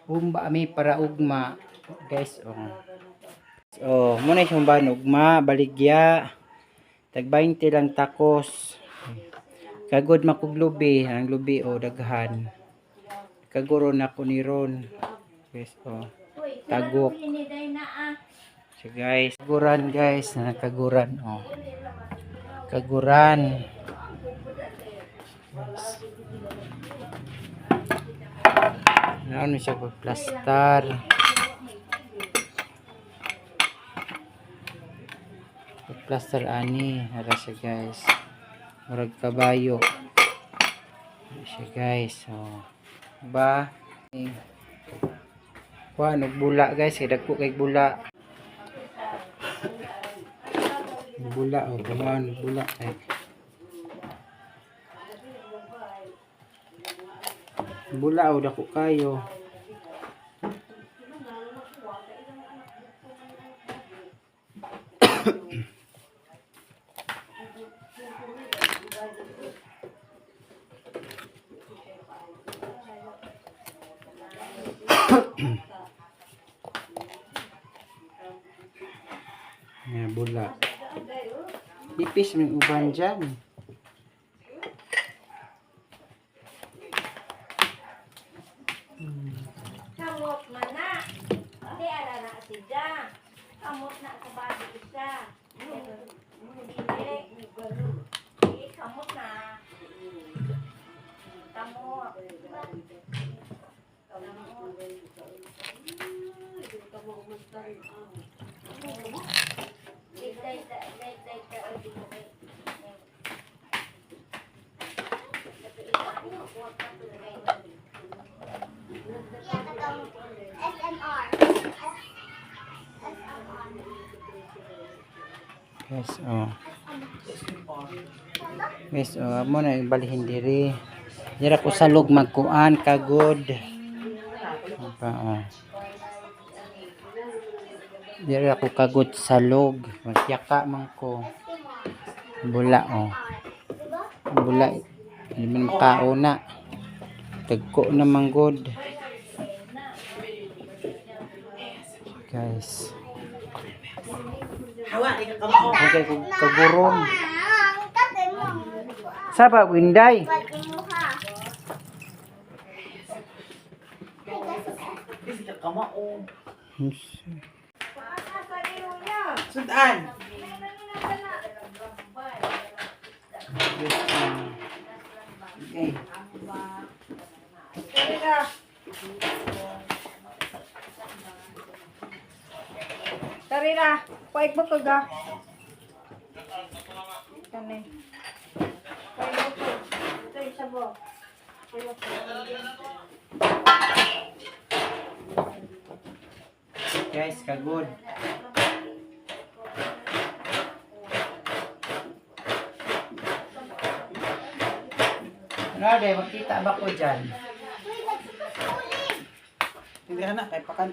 Humba mi para ugma, guys, oh. Oh, muna siya humba ugma, baligya. Tag 20 lang takos. Kagod makog lubi, ang lubi oh daghan. Kaguro na ko ni Ron. Guys, oh. Tagok. So guys, kaguran guys, na kaguran oh. Kaguran. Guys. Ano siya pagplastar. Pagplastar ani, ara siya, guys. Murag kabayo. Ara siya, guys. Oh. Ba? Eh. Kuan og bula, guys, kay dagko kay bula. Bula oh, kuan bula kay. Bula oh, dako kayo. Nga bula. Ipis may uban dyan. Kamot man na. Di ara na siya. Kamot na sa body isa. Dili. Di kamot na. Kamot. Kamot. Day, day, day, day, day, SMR. SMR. Guys, oh. Guys, oh, mo na ibalihin diri. Dira ko salog magkuan kagod. Ano pa, oh. Dira ko kagod salog. Magyaka man ko. Bula, oh. Bula. Hindi man makauna. Tagko na manggod. Guys. Okay, kaguron. Ang kape mo. Saba, Winday. Pag imuha. Sudan. Okay. Tari na, paig mo ka ga. Kani. Paig mo ko. Ito isa mo. Guys, kagod. Ano, de, makita ba ko dyan? Uy, nagsukas Hindi ka na, kay pakan.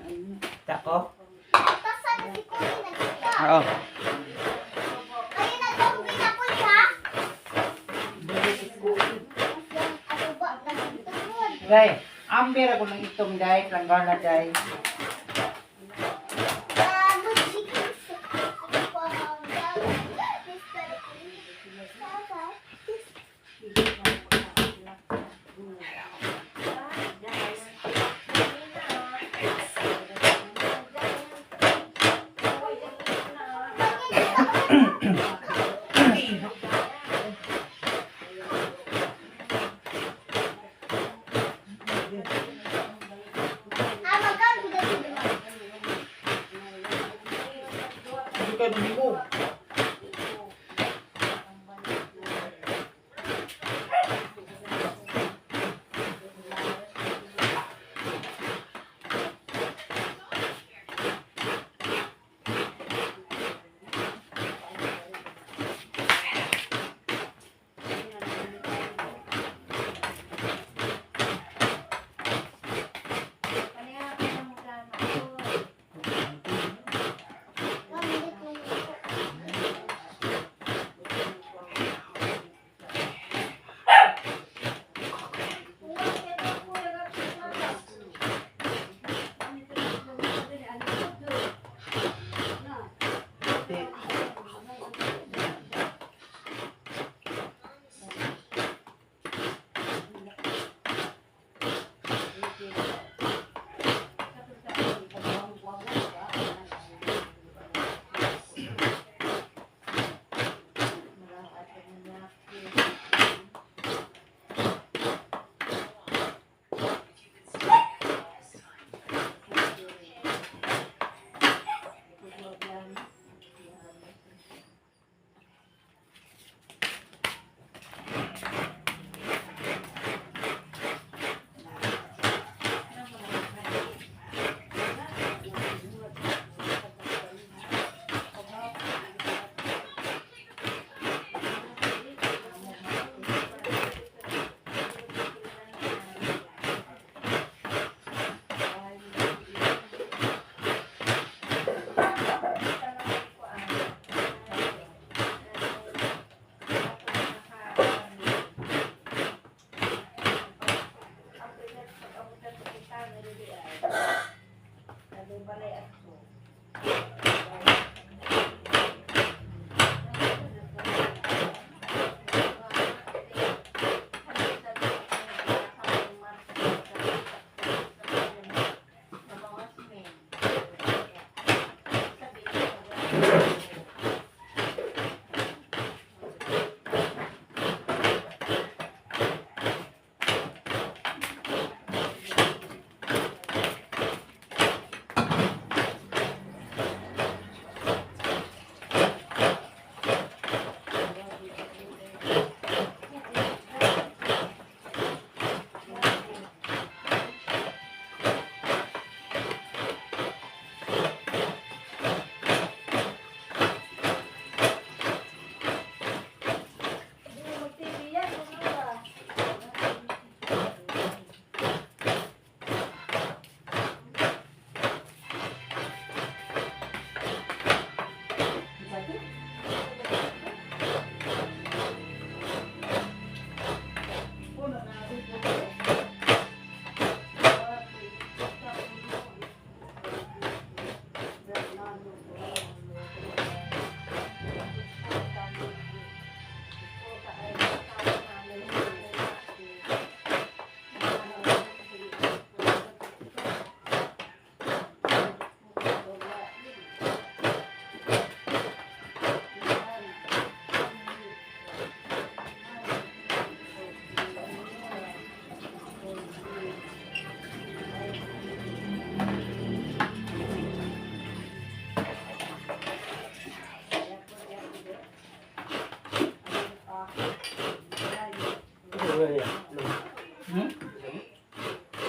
Tako? Tasa na si Kuli nagsuka. Oo. Ayun na dong pinapuli ha. Ano ba? Nagtungod. Day, amber ako ng itong day, planggana day. Hindi ka mo.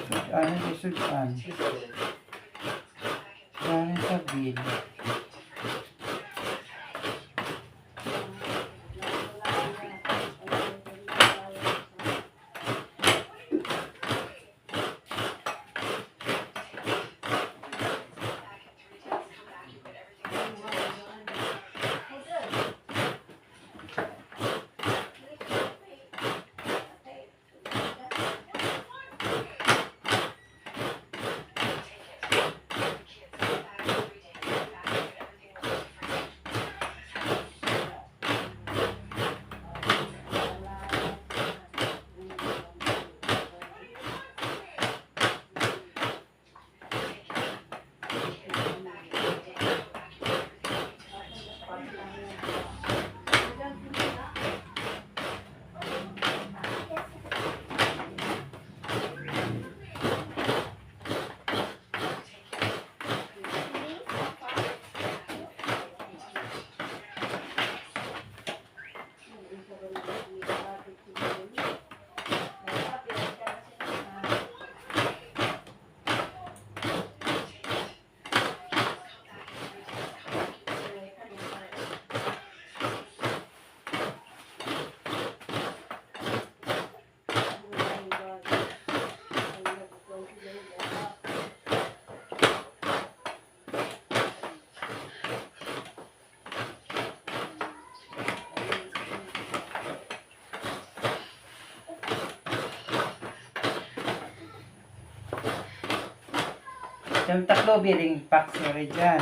Sudan, kay sudan. Wala sa bill. Yung tatlo biling pack sorry dyan.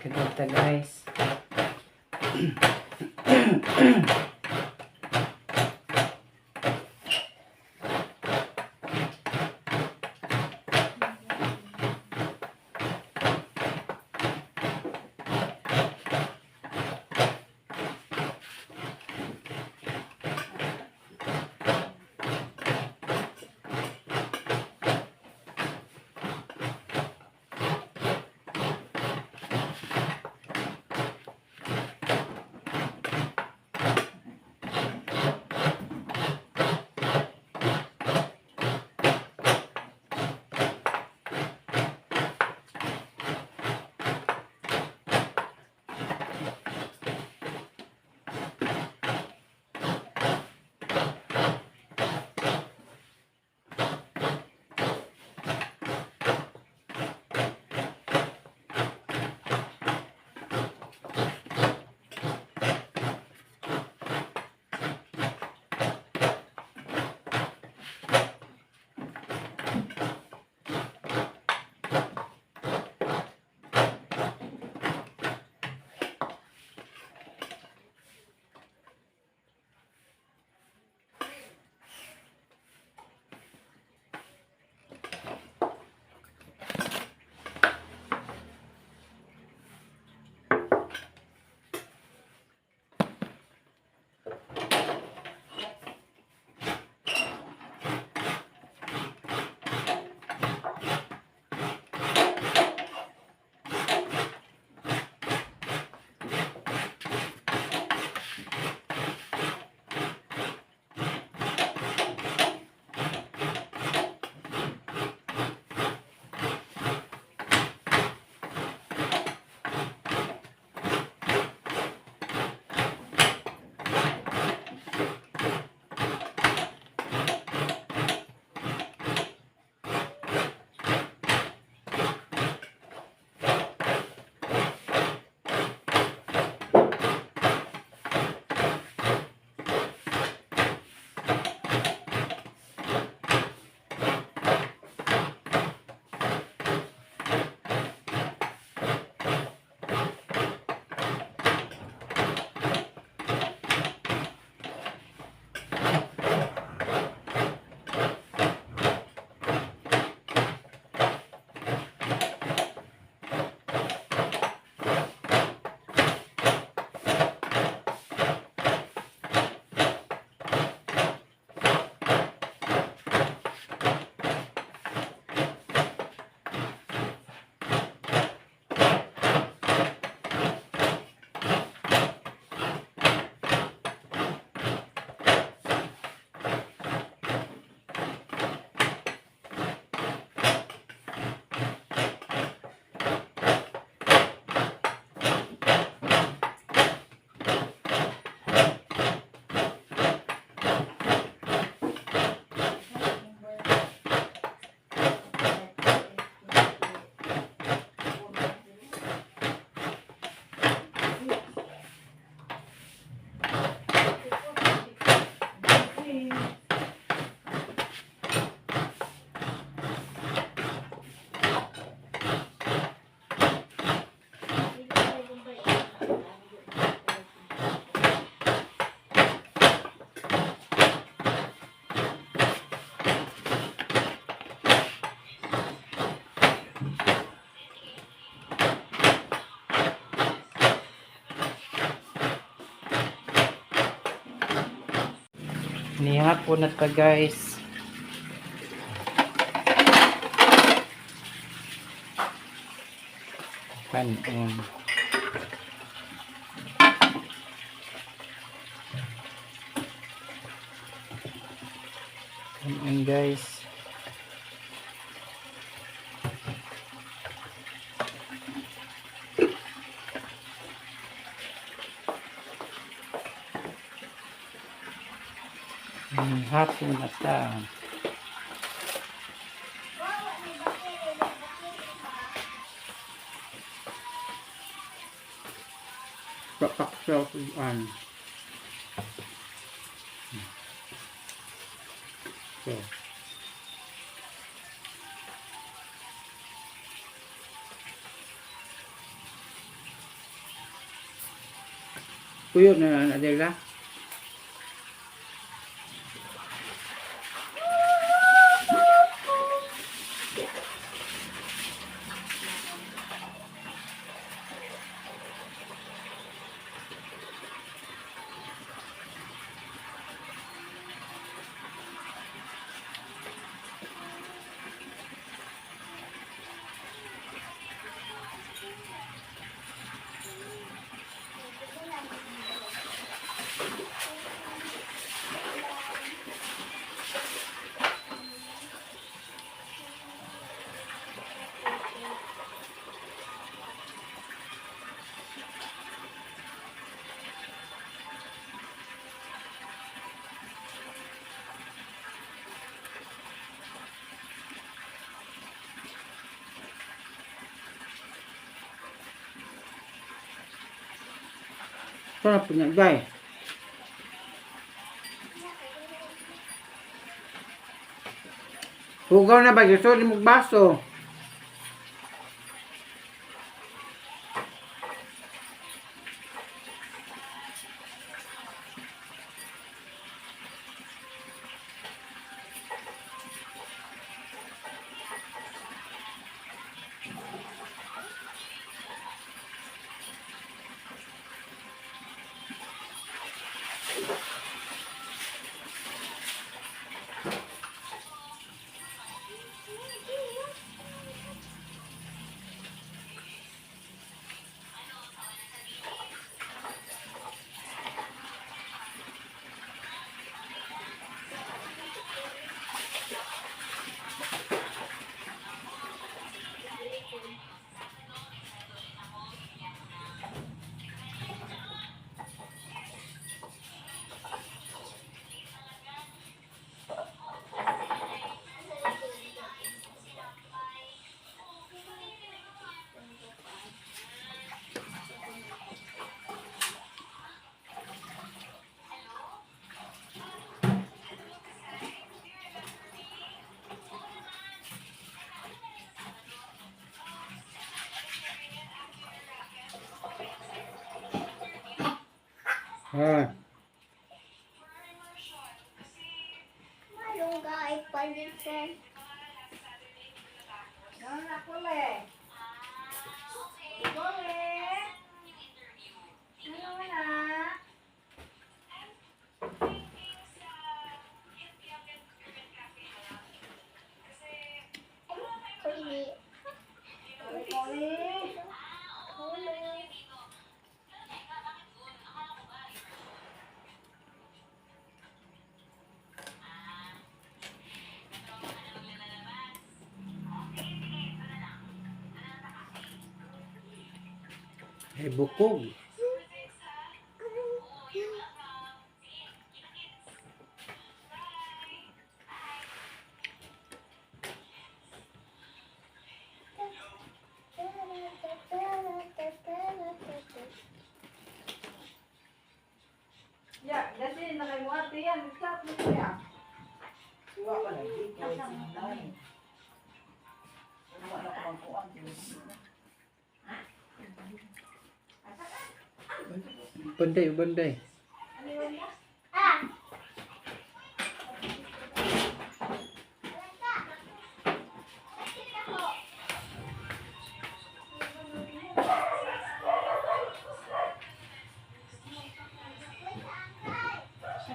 Kaganda, guys. Nihapon na ta, guys. Kanon. Kanon, guys. Hapon na ta. Paksak an. So. Tuyo na na Adela. Sarap niya, guys. Hugaw na ba? Gusto rin mong baso. Ha. Malunggay palitan. Gana kule. Kule. Ano na? Kuli. Kule. Kuli. Ay, bukog. Ya, kasi nakaimuati yan. Stop mo siya. Wa ka lagi. Kay sinay. Wala ko magkuan. Banday, banday. Ah!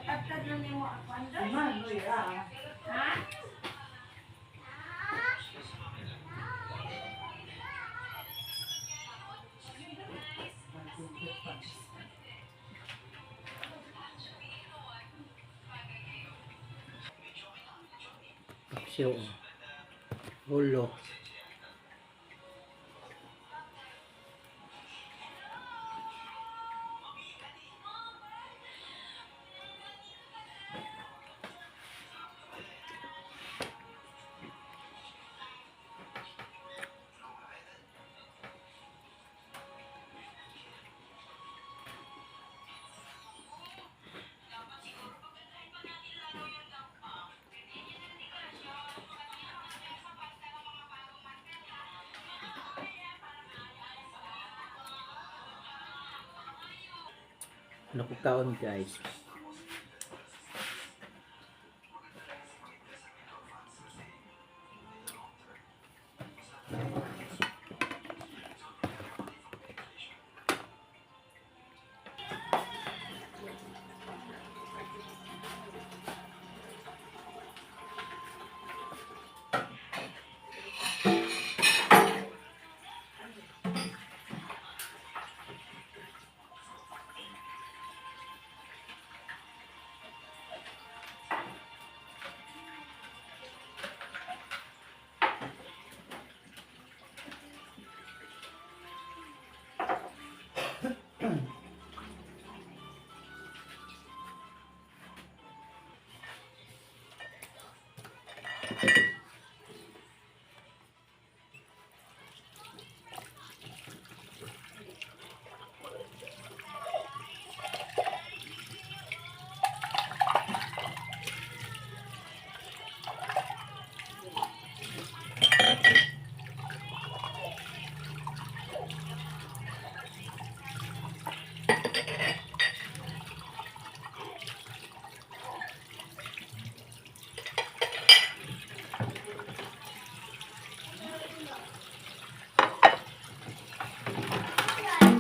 Katad na nimo ako. Ando. Ha? Paksiw. Hulo. Ano ko kaon, guys?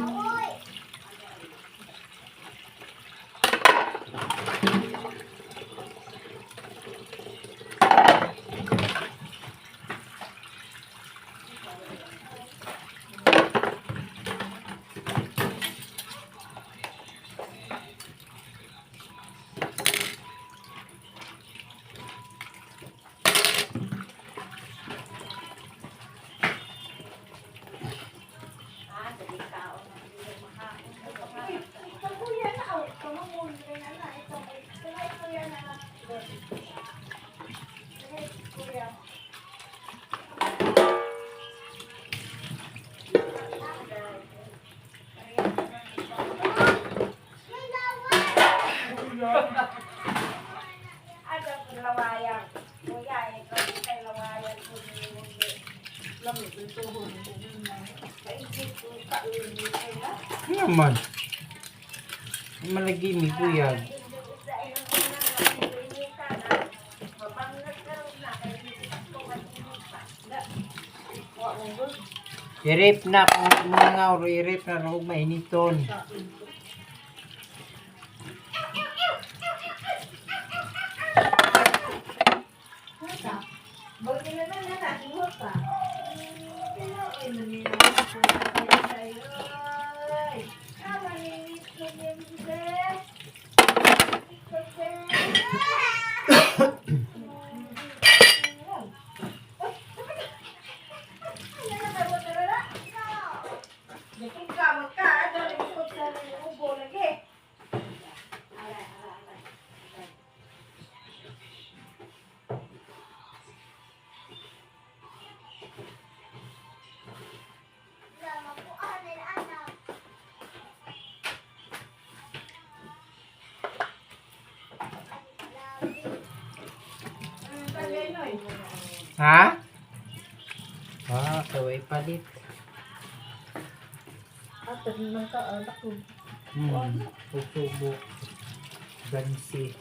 Uy! Kuya na, oh. Kamamon, na na. Ito, kuya na. Kuya. Ada lawayan. Kuya, ikaw kay lawayan ko ni Ano naman? Malagi mi kuyag. Irip na kung mga oro, irip na roog mainiton. Ha? Ah, kaway palit. Tutubo. Gansi.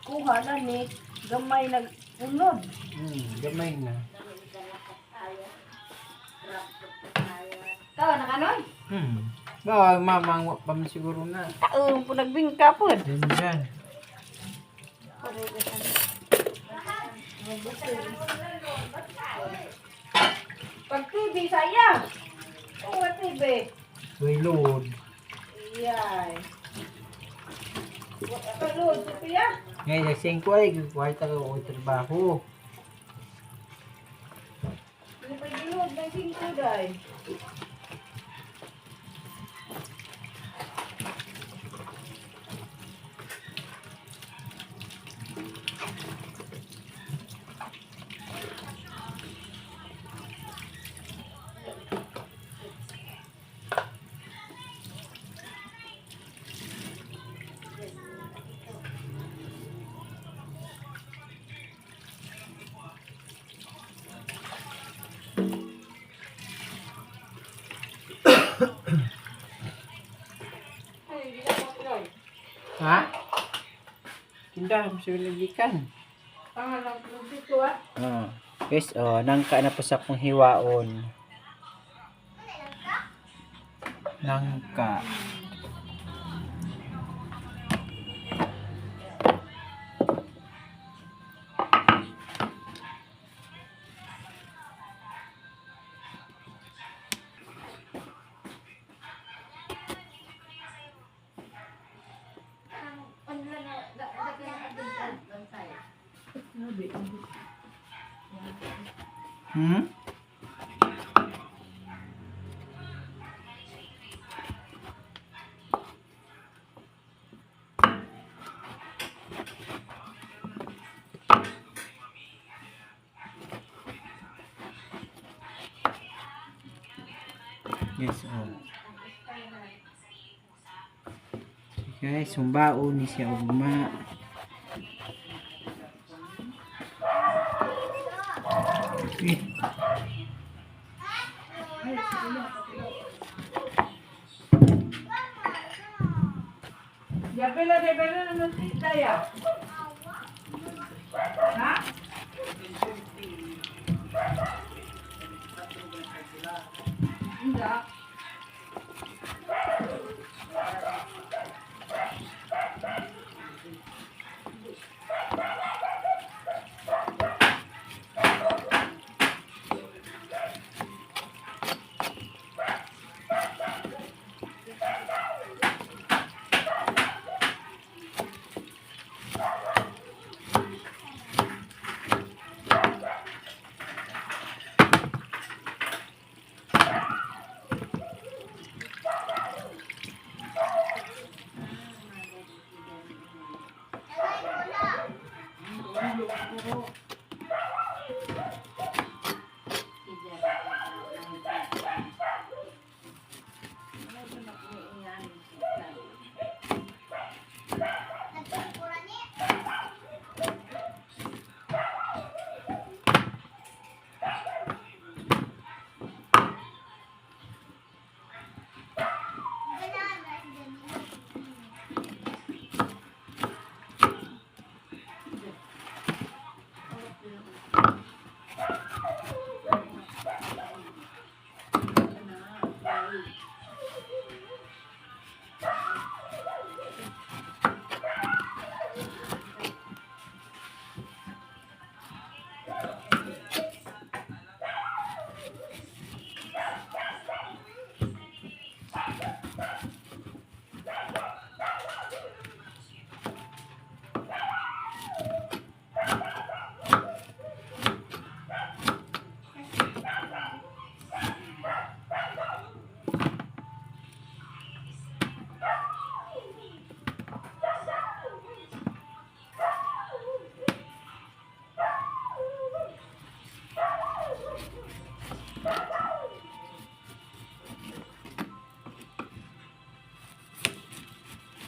Kuha na ni gamay nag-unod. Gamay na. Tawa na kanon? Hmm. Ba, mamang wa pa man siguro na. Taon po nagbingka po. Yan dyan. Pag TV, sayang. Oo, TV. May load. Iyay. Wala load, Sophia. Ngayon, sa 5 ay, kwarta ko ko trabaho. Hindi pa load ng 5 day. Ay, hindi na ako Pinoy. Ha? Tinda, siguro nagikan. Pangalang tubig ko ah. Oh. Guys, oh, nangka na po sa akong hiwaon. Nangka. Hmm? Yes, oh. Guys, humbaon ni siya ugma. Eh. Yabela, yabela naman si Daya. Ha? Hindi.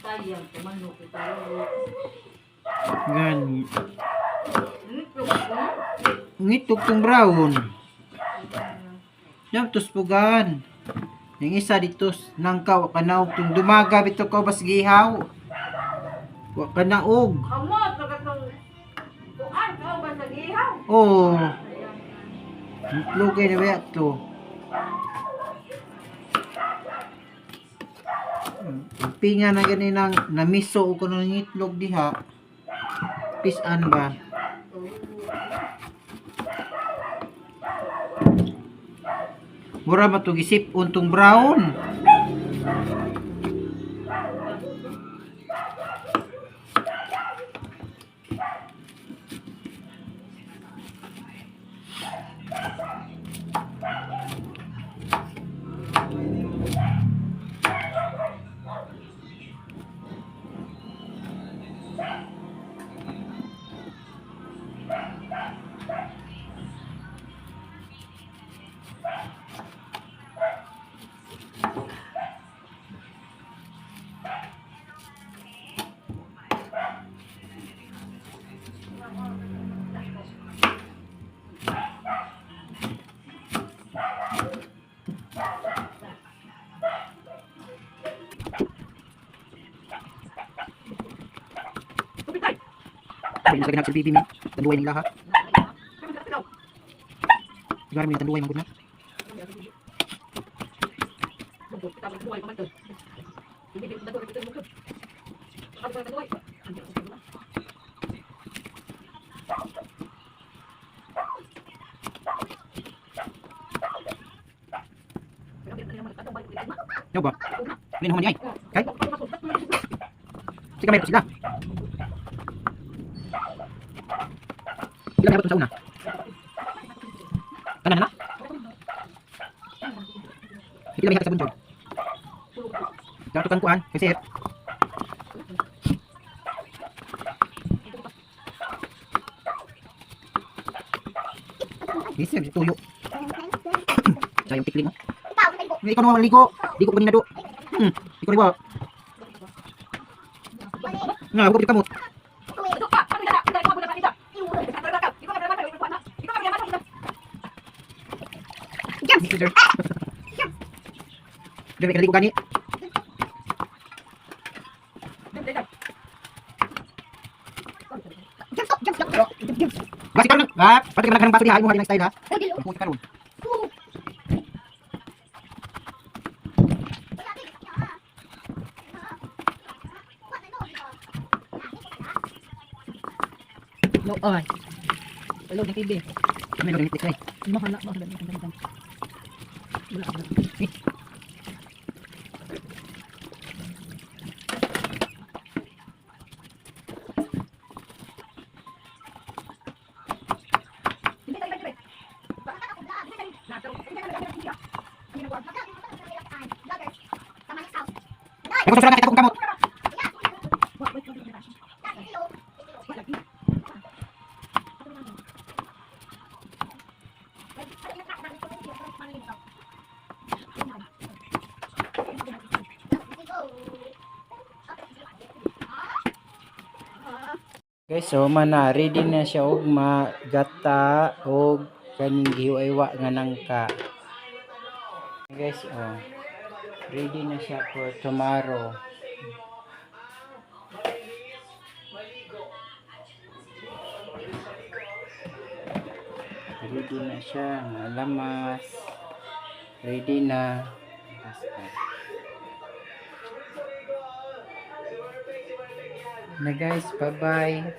Sayang, tumanok tayo. Gan. Ngitok tong brown. Yam tos pugan. Yung isa dito nangka wa kanaog tong dumaga bitaw ka bas gihaw. Wa kanaog. Amo, tagatong kuan ka ba sa gihaw? Oh. Lugay na ba to? Pinga na gani nang namiso og kuno ng itlog diha. Pisan ba? Mura ba to gisip untong brown? Pwede sa ginag bibi mi. Tanduay nila ha. Siguro mi tanduay man gud na. Yo ba? Hindi naman ay. Kay? Sige meron sila. Ilan dapat sa una? Tanan na na? Hindi lang sa buntod. Dato kang kuan, kasi Isip, tuyo. Sayang tikling mo. Hindi ikaw naman maligo. Di ko kanina do. Ikaw riwa. Nga, huwag ka kamot. Sir. Dili ka gani. Basi karon, ha? Pati ka ng baso diha, imo hari ng style ha. Puti karon. No, ay. Hello, ng TV. May login Netflix ay. Mahala, mahala, mahala. Wala, wala. Ay, kung kita kong kamot. Guys, so man na ready na siya og magata og kaning gihiwaiwa nga nangka. Guys, oh. Ready na siya for tomorrow. Ready na siya, nga lamas. Ready na. Basta. Na guys, bye-bye.